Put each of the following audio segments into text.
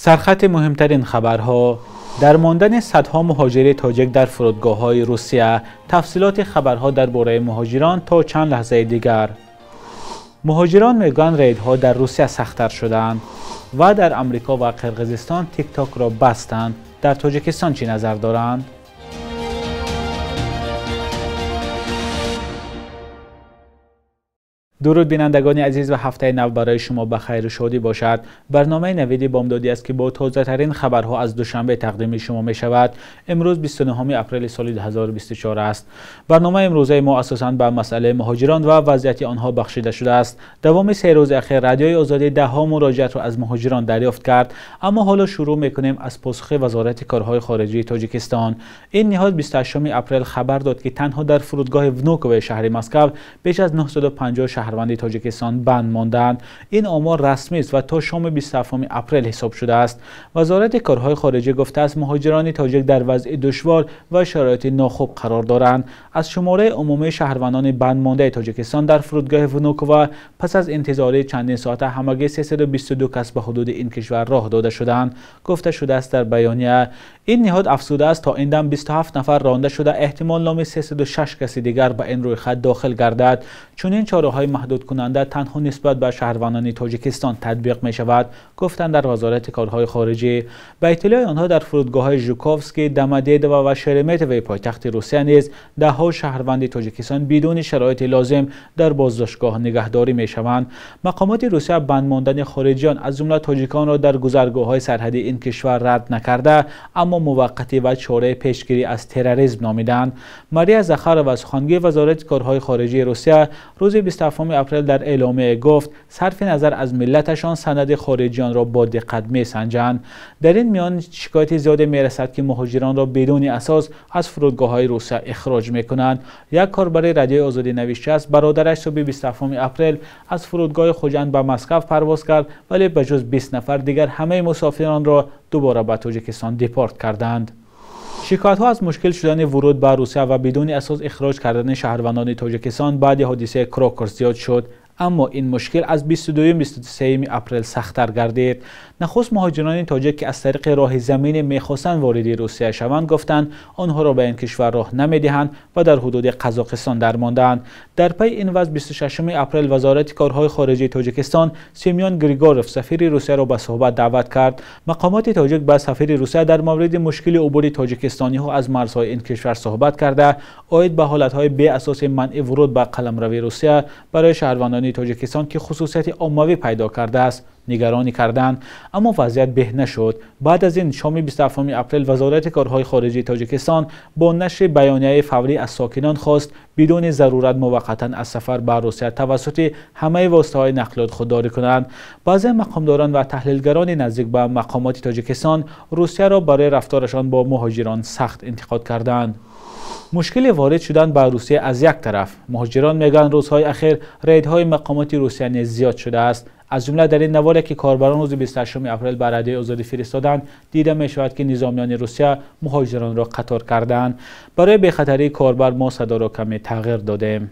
Сархати муҳимтарин хабарҳо: дар мондани садҳо муҳоҷири тоҷик дар фурудгоҳҳои Русия. Тафсилоти хабарҳо дар бораи муҳоҷирон то чанд лаҳзаи дигар. Муҳоҷирон мегӯянд рейдҳо дар Русия сахттар шудаанд ва дар Амрико ва Қирғизистон ТикТокро бастанд. Дар Тоҷикистон чӣ назар доранд? Дуруд бинандагони азиз ва ҳафтаи нав барои шумо ба хайру шодӣ бошад. Барномаи Навиди Бомдодӣ аст, ки бо тозатарин хабарҳо аз Душанбе тақдими шумо мешавад. Имрӯз 29 апрели соли 2024 аст. Барномаи имрӯзаи мо асосан ба масъалаи муҳоҷирон ва вазъияти онҳо бахшида шудааст. Давоми се рӯзи ахир Радиои Озодӣ даҳҳо муроҷиатро аз муҳоҷирон дарёфт кард. Аммо ҳоло шурӯъ мекунем аз посухи Вазорати корҳои хориҷии Тоҷикистон. Ин ниҳод 28 апрел хабар дод, ки танҳо дар фурудгоҳи Внуково шаҳри Москва беш аз 950 шаҳрванди Тоҷикистон банд монданд. Ин омор расмӣ аст ва то шоми 27 апрел ҳисоб шудааст. Вазорати корҳои хориҷӣ гуфтааст, муҳоҷирони тоҷик дар вазъи душвор ва шароити нохуб қарор доранд. Аз шумораи умумии шаҳрвандони бандмондаи Тоҷикистон дар фурудгоҳи Внуково пас аз интизории чандин соата ҳамагӣ 322 кас ба ҳудуди ин кишвар роҳ дода шуданд, гуфта шудааст дар баёния. Ин ниҳод афзудааст, то ин дам 27 нафар ронда шуда, эҳтимол номи 306 каси дигар ба ин рӯйхат дохил гардад. Чунин чораҳои маҳдудкунанда танҳо нисбат ба шаҳрвандони Тоҷикистон татбиқ мешавад, гуфтанд дар Вазорати корҳои хориҷӣ. Ба иттилои онҳо дар фурудгоҳҳои Жуковский, Домодедово ва Шереметьево пойтахти Русия низ даҳҳо шаҳрванди Тоҷикистон бидуни шароити лозим дар боздоштгоҳ нигаҳдорӣ мешаванд. Мақомоти Русия банд мондани хориҷиён аз ҷумла тоҷиконро дар гузаргоҳҳои сарҳадии ин кишвар рад накарда, аммо муваққатӣ ва чораи пешгирӣ аз терроризм номиданд. Мария Захарова, сухангӯи Вазорати корҳои хориҷии Русия, рӯзи 27 апрел дар эъломия гуфт, сарфи назар аз миллаташон санади хориҷиёнро бо диққат месанҷанд. Дар ин миён шикояти зиёде мерасад, ки муҳоҷиронро бидуни асос аз фурудгоҳҳои Русия ихроҷ мекунанд. Як корбари Радиои Озодӣ навиштааст, бародараш субҳи 27 апрел аз фурудгоҳи Хуҷанд ба Москва парвоз кард, вале ба ҷуз 20 нафар дигар ҳамаи мусофиронро дубора ба Тоҷикистон депорт карданд. Шикоятҳо аз мушкил шудани вуруд ба Русия ва бидуни асос ихроҷ кардани шаҳрвандони Тоҷикистон баъди ҳодисаи Крокус зиёд шуд. Аммо ин мушкил аз 22-23 апрел сахттар гардид. Нахуст муҳоҷирони тоҷик, ки аз тариқи роҳи заминӣ мехостанд вориди Русия шаванд, гуфтанд онҳоро ба ин кишвар роҳ намедиҳанд ва дар ҳудуди Қазоқистон дармонданд. Дар пайи ин вазъ 26 апрел Вазорати корҳои хориҷии Тоҷикистон Семён Григоров, сафири Русияро ба суҳбат даъват кард. Мақомоти тоҷик ба сафири Русия дар мавриди мушкили убури тоҷикистониҳо аз марзҳои ин кишвар суҳбат карда, оид ба ҳолатҳои беасоси манъи вуруд ба қаламрави Русия барои шаҳрвандони Тоҷикистон, ки хусусияти оммавӣ пайдо кардааст, нигаронӣ карданд. Аммо вазъият беҳ нашуд. Баъд аз ин шоми 27 апрел Вазорати корҳои хориҷии Тоҷикистон бо нашри баёнияи фаврӣ аз сокинон хост бидуни зарурат муваққатан аз сафар ба Русия тавассути ҳамаи воситаҳои нақлиёт худдорӣ кунанд. Баъзе мақомдорон ва таҳлилгарони наздик ба мақомоти Тоҷикистон Русияро барои рафторашон бо муҳоҷирон сахт интиқод карданд. Мушкили ворид шудан ба Русия аз як тараф, муҳоҷирон мегӯянд рӯзҳои ахир рейдҳои мақомоти Русия низ зиёд шудааст. Аз ҷумла дар ин наворе, ки корбарон рӯзи 28 апрел ба Радиои Озодӣ фиристоданд, дида мешавад, ки низомиёни Русия муҳоҷиронро қатор карданд. Барои бехатарии корбар мо садоро каме тағйир додем.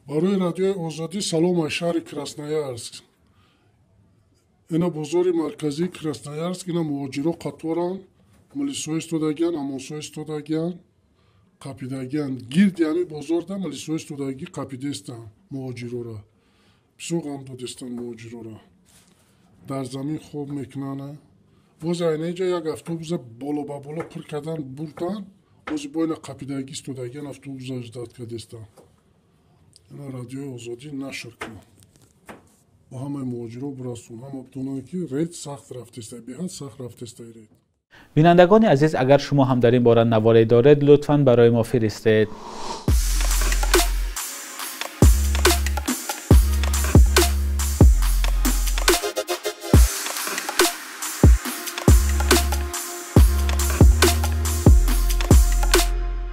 Барои Радиои Озодӣ салом аз шаҳри Красноярск. Ина бозори марказии Красноярск, ина муҳоҷиро қаторанд, милисҳо истодагиянд, амонсҳо истодагиянд, қапидагиянд. Гирди ҳамин бозорда милисҳо истодагӣ қапидестанд муҳоҷирора. Бисёр ғам додестанд муҳоҷирора. Дар замин хоб мекунанд. Боз айнаиҷа як автобуса боло ба боло пур кардан бурданд, бози бо ина қапидагӣ истодагиянд, автобуса ждать кардестанд. Ина Радиои Озодӣ нашр кунад. Ба ҳамаи муҳоҷиро бирасон, ҳама бидонанд, ки рейд сахт рафтеста, беҳад сахт рафтеста рейд. Бинандагони азиз, агар шумо ҳам дар ин бора наворе доред, лутфан барои мо фиристед.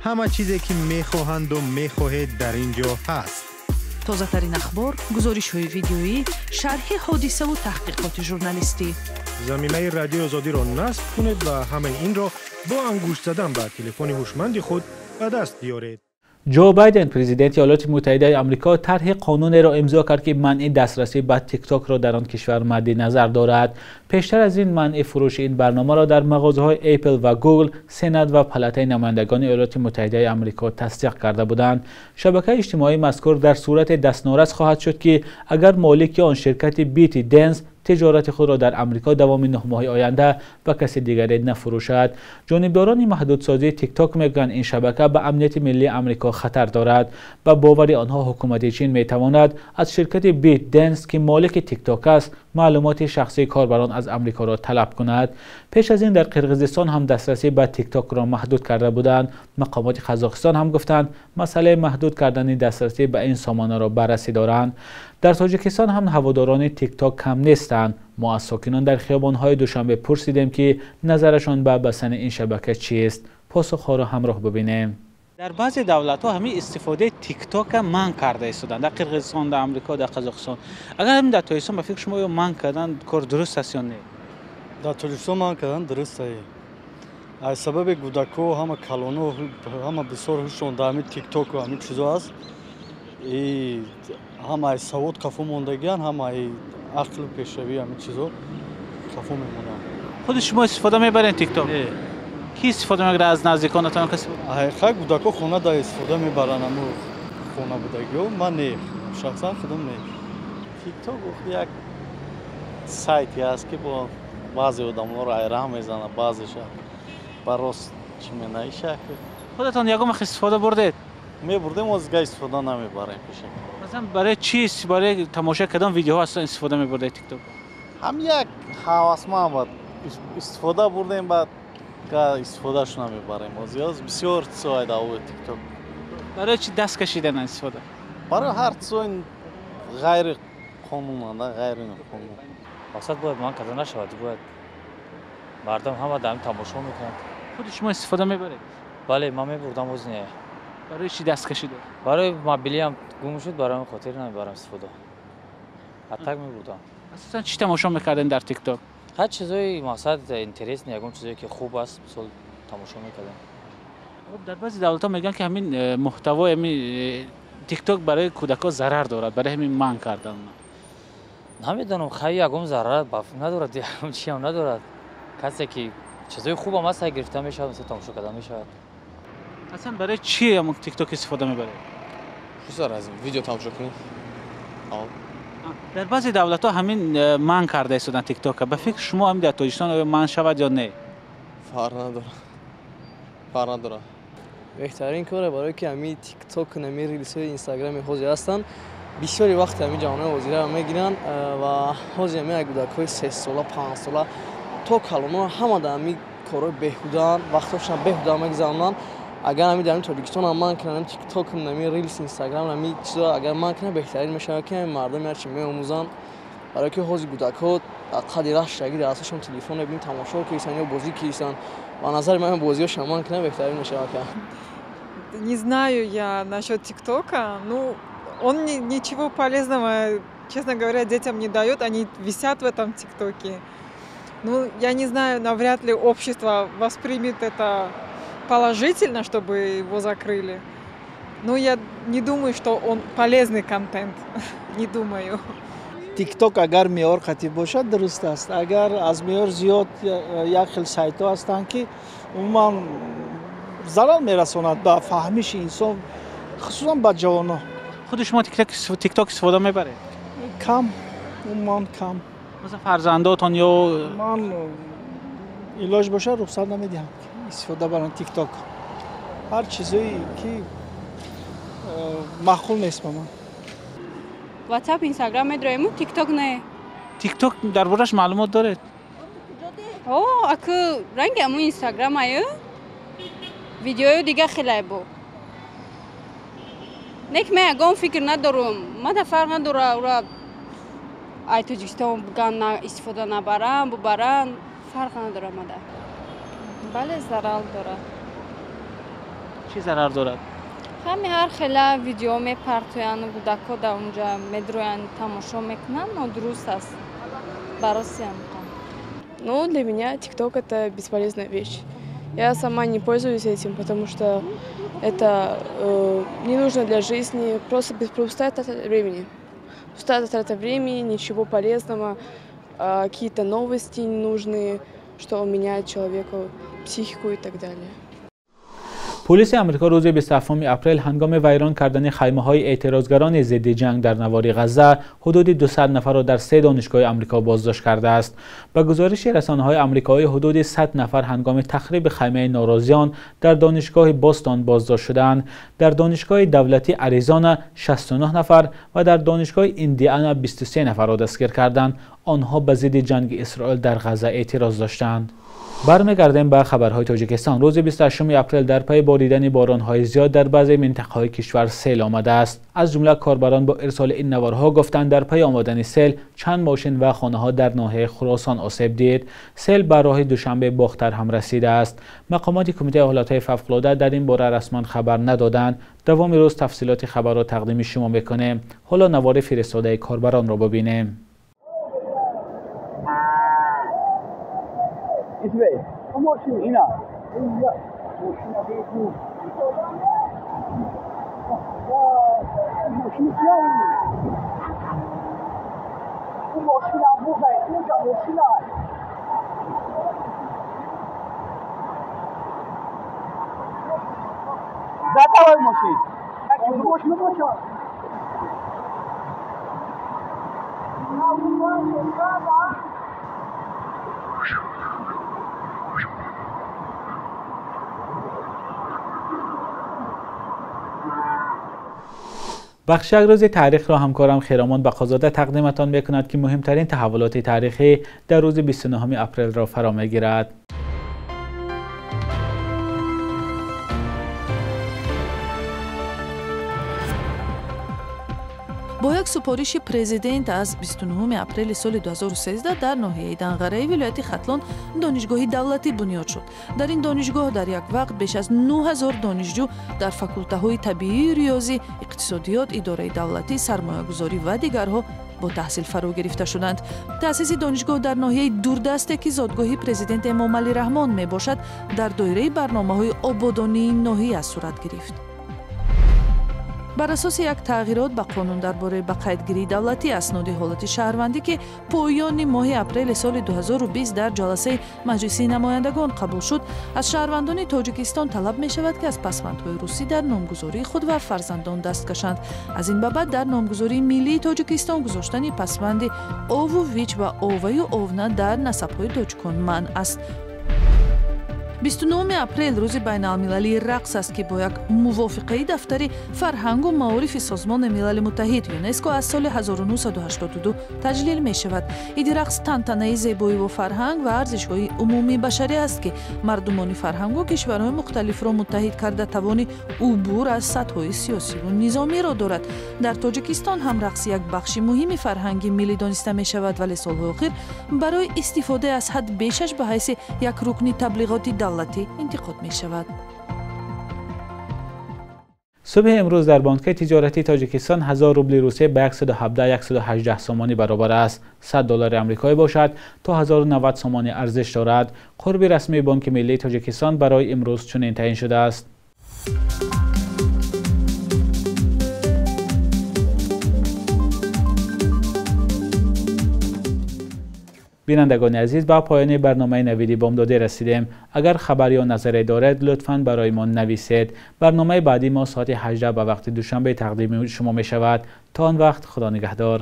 Ҳама чизе ки мехоҳанду мехоҳед дар ин ҷо ҳаст. Тозатарин ахбор, гузоришҳои видеоӣ, шарҳи ҳодисаву таҳқиқоти журналистӣ. Замимаи Радиои Озодиро насб кунед ва ҳамаи инро бо ангушт задан ба телефони ҳушманди худ ба даст биёред. Ҷо Байден, президенти Иёлоти Муттаҳидаи Амрико, тарҳи қонунеро имзо кард, ки манъи дастрасӣ ба Тиктокро дар он кишвар мадди назар дорад. Пештар аз ин манъи фурӯши ин барномаро дар мағозаҳои Apple ва Google, Сенат ва Палатаи намояндагони Иёлоти Муттаҳидаи Амрико тасдиқ карда буданд. Шабакаи иҷтимоии мазкур дар сурате дастнорас хоҳад шуд, ки агар молики он ширкати ByteDance тиҷорати худро дар Амрико давоми 9 моҳи оянда ба каси дигаре нафурӯшад. Ҷонибдорони маҳдудсозии Тикток мегӯянд, ин шабака ба амнияти миллии Амрико хатар дорад. Ба бовари онҳо, ҳукумати Чин метавонад аз ширкати ByteDance, ки молики Тикток аст, маълумоти шахсии корбарон аз Амрикоро талаб кунад. Пеш аз ин дар Қирғизистон ҳам дастрасӣ ба Тиктокро маҳдуд карда буданд. Мақомоти Қазоқистон ҳам гуфтанд, масъалаи маҳдуд кардани дастрасӣ ба ин сомонаро баррасӣ доранд. Дар Тоҷикистон ҳам ҳаводорони Тикток кам нестанд. Мо аз сокинон дар хиёбонҳои Душанбе пурсидем, ки назарашон ба бастани ин шабака чист. Посухҳоро ҳамроҳ бибинем. Дар баъзе давлатҳо ҳамин истифодаи Тиктока манъ карда истоданд. Дар Қирғизистон, дар Амрико, дар Қазоқистон. Агар ҳамин дар Тоҷикистон, ба фикри шумо, ё манъ кардан кор дуруст аст ё не? Дар Тоҷикистон манъ кардан дуруст аст. Аз сабаби кӯдако, ҳама калоно, ҳама бисёр ҳушшон дар ҳамин Тиктоку ҳамин чизо аст. Ҳама аз савод қафо мондагиан, ҳама ақлу пешравӣ ҳамин чизо қафо мемонанд. Худи шумо истифода мебаред Тикток? Не. Ки истифода мебарад аз наздиконатон? Касе? Хай, кӯдако хона да истифода мебаранд, ҳамо хона будагиҳо. Ман не, шахсан худам не. Тикток як сайте аст, ки бо баъзе одамонро айраҳ мезанад, баъзеша ба рост чӣ менаиша. Худатон ягон вақт истифода бурдед? Мебурдем, озга истифода намебарем пеша. Масалан, барои чӣ, барои тамошо кардани видеоҳо аслан истифода мебурдед Тикток? Ҳам як ҳавасманд бад истифода бурдем, баъд истифодааш намебарем. Озиёз бисёр чизҳое дар Тикток. Барои чӣ даст кашидан аз истифода? Барои ҳар чизои ғайриқонунанда, ғайриқонун. Мақсад бояд манъ карда нашавад, бояд мардум ҳама дар ҳамин тамошо мекунанд. Худи шумо истифода мебаред? Бале, ман мебурдам, боз не. Барои чӣ даст кашидед? Барои мобилиам гум шуд, барои ҳамин хотир намебарам истифода. Ҳаттак мебурдам. Асосан чӣ тамошо мекардед дар Тикток? Ҳар чизои мақсад интересный, ягон чизое ки хуб аст, мисол, тамошо мекардем. Хуб, дар баъзе давлатҳо мегӯянд, ки ҳамин муҳтавои ҳамин Тикток барои кӯдакҳо зарар дорад, барои ҳамин манъ кардан. Намедонам, хай, ягон зарар надорад, ягон чиам надорад. Касе ки чизои хубам аст, гирифта мешавад, мисол, тамошо карда мешавад. Аслан барои чӣ ҳамон Тикток истифода мебаред? Чӣ аз видео тамошо кунем. Дар баъзе давлатҳо ҳамин манъ карда истоданд Тиктока. Ба фикри шумо, ҳамин дар Тоҷикистон оё манъ шавад ё не? Фарқ надорад. Фарқ надорад. Беҳтарин коре, барое ки ҳамин Тикток, ҳамин рилсҳои Инстаграми ҳозир ҳастанд, бисёри вақти ҳамин ҷавонои ҳозираро мегиранд ва ҳозир ҳамин кӯдакҳои 3-сола, 5-сола то калонҳо ҳама дар ҳамин корҳои беҳудаанд, вақтҳошон беҳуда мегузаронанд. Агар ҳамин дар Тоҷикистон ҳам манъ кунанд Тикток, ҳамин рилс, Инстаграм, ҳамин чизо агар манъ кунанд, беҳтарин мешавад, ки ҳамин мардум ҳарчи меомӯзанд. Барое ки ҳозир кӯдакҳо қадри раштагӣ дар дасташон телефон мебинӣ, тамошо киристанд ё бозӣ киристанд. Ба назари ман, бозиҳошон манъ кунанд, беҳтарин мешавад. Не знаю я насчет ТикТока. Ну, он ничего полезного, честно говоря, детям не дает. Они висят в этом ТикТоке. Ну, я не знаю, навряд ли общество воспримет это положительно, чтобы его закрыли. Ну, я не думаю, что он полезный контент. Не думаю. Тикток агар меъёр қатъӣ бошад, дуруст аст. Агар аз меъёр зиёд, як хел сайтҳо ҳастанд, ки умуман зарар мерасонад ба фаҳмиши инсон, хусусан ба ҷавонон. Худи шумо Тикток истифода мебаред? Кам, умуман кам. Масалан, фарзандотон ё? Ман илоҷ бошад, рухсат намедиҳам истифода баранд Тикток. Ҳар чизое ки маъқул нест ба ман. Ватсап, Инстаграм медроему, Тикток не. Тикток дар борааш маълумот доред? О, аку ранги аму Инстаграм аю, видеою дига хелай бо. Нек ман ягон фикр надорум, мада фарқ надора, ура ай Тоҷикистон буган истифода набарам, бубаранд, фарқ надора мада. Бале, зарар дорад. Чӣ зарар дорад? Ҳами ҳар хела видео мепартоянд, кӯдакҳо дар онҷа медроянд, тамошо мекунанд, нодуруст аст. Баросиям. Ну, для меня ТикТок — это бесполезная вещь. Я сама не пользуюсь этим, потому что Это не нужно для жизни, просто пустая трата времени. Пустая трата времени, ничего полезного, какие-то новости ненужные, что меняет человеку психику и так далее. Полиси Амрико рӯзи 27 апрел ҳангоми вайрон кардани хаймаҳои эътирозгарони зидди ҷанг дар навори Ғазза ҳудуди 200 нафарро дар се донишгоҳи Амрико боздошт кардааст. Ба гузориши расонаҳои амрикоӣ ҳудуди 100 нафар ҳангоми тахриби хаймаи норозиён дар донишгоҳи Бостон боздошт шудаанд. Дар донишгоҳи давлатии Аризона 69 нафар ва дар донишгоҳи Индиана 23 нафарро дастгир карданд. Онҳо ба зидди ҷанги Исроил дар Ғазза эътироз доштанд. Бармегардем ба хабарҳои Тоҷикистон. Рӯзи 28 апрел дар пайи боридани боронҳои зиёд дар баъзе минтақаҳои кишвар сел омадааст. Аз ҷумла корбарон бо ирсоли ин наворҳо гуфтанд дар пайи омадани сел чанд мошин ва хонаҳо дар ноҳияи Хуросон осеб дид. Сел ба роҳи Душанбе Бохтар ҳам расидааст. Мақомоти Кумитаи ҳолатҳои фавқулода дар ин бора расман хабар надоданд. Давоми рӯз тафсилоти хабарро тақдими шумо мекунем. Ҳоло навори фиристодаи корбаронро бибинем. Бахши як рӯзи таърихро ҳамкорам Хиромон Бақозода тақдиматон мекунад, ки муҳимтарин таҳаввулоти таърихӣ дар рӯзи 29 апрелро фаро мегирад. Бо як супориши президент аз 29 апрели соли 2013 дар ноҳияи Данғараи вилояти Хатлон донишгоҳи давлатӣ бунёд шуд. Дар ин донишгоҳ дар як вақт беш аз 9000 донишҷӯ дар факултаҳои табиӣ, риёзӣ, иқтисодиёт, идораи давлатӣ, сармоягузорӣ ва дигарҳо бо таҳсил фаро гирифта шуданд. Таъсиси донишгоҳ дар ноҳияи дурдасте, ки зодгоҳи президент Эмомалӣ Раҳмон мебошад, дар доираи барномаҳои ободонии ноҳия сурат гирифт. Бар асоси як тағйирот ба қонун дар бораи ба қайдгирии давлатии асноди ҳолати шаҳрвандӣ, ки поёни моҳи апрели соли 2020 дар ҷаласаи Маҷлиси намояндагон қабул шуд, аз шаҳрвандони Тоҷикистон талаб мешавад, ки аз пасвандҳои русӣ дар номгузории худ ва фарзандон даст кашанд. Аз ин ба баъд дар номгузории миллии Тоҷикистон гузоштани пасванди ову вич ва оваю овна дар насабҳои тоҷикон манъ аст. 29 апрел рӯзи байналмилалии рақс аст, ки бо як мувофиқаи дафтари фарҳангу маорифи Созмони Милали Муттаҳид ЮНЕСКО аз соли 1982 таҷлил мешавад. Иди рақс тантанаи зебоиву фарҳанг ва арзишҳои умумии башарӣ аст, ки мардумони фарҳангу кишварҳои мухталифро муттаҳид карда тавони убур аз сатҳҳои сиёсиву низомиро дорад. Дар Тоҷикистон ҳам рақс як бахши муҳими фарҳанги миллӣ дониста мешавад, вале солҳои охир барои истифодаи аз ҳад бешаш ба ҳайси як рукни таблиғоти давлатӣ интиқод мешавад. Субҳи имрӯз дар бонкҳои тиҷоратии Тоҷикистон 1000 рубли Русия ба 117-118 сомонӣ баробар аст. 100 доллари амрикоӣ бошад то 1090 сомонӣ арзиш дорад. Қурби расмии Бонки миллии Тоҷикистон барои имрӯз чунин таъин шудааст. Бинандагони азиз, ба поёни барномаи Навиди Бомдодӣ расидем. Агар хабар ё назаре доред, лутфан барои мо нависед. Барномаи баъдии мо соати 18 ба вақти Душанбе тақдими шумо мешавад. То он вақт Худо нигаҳдор.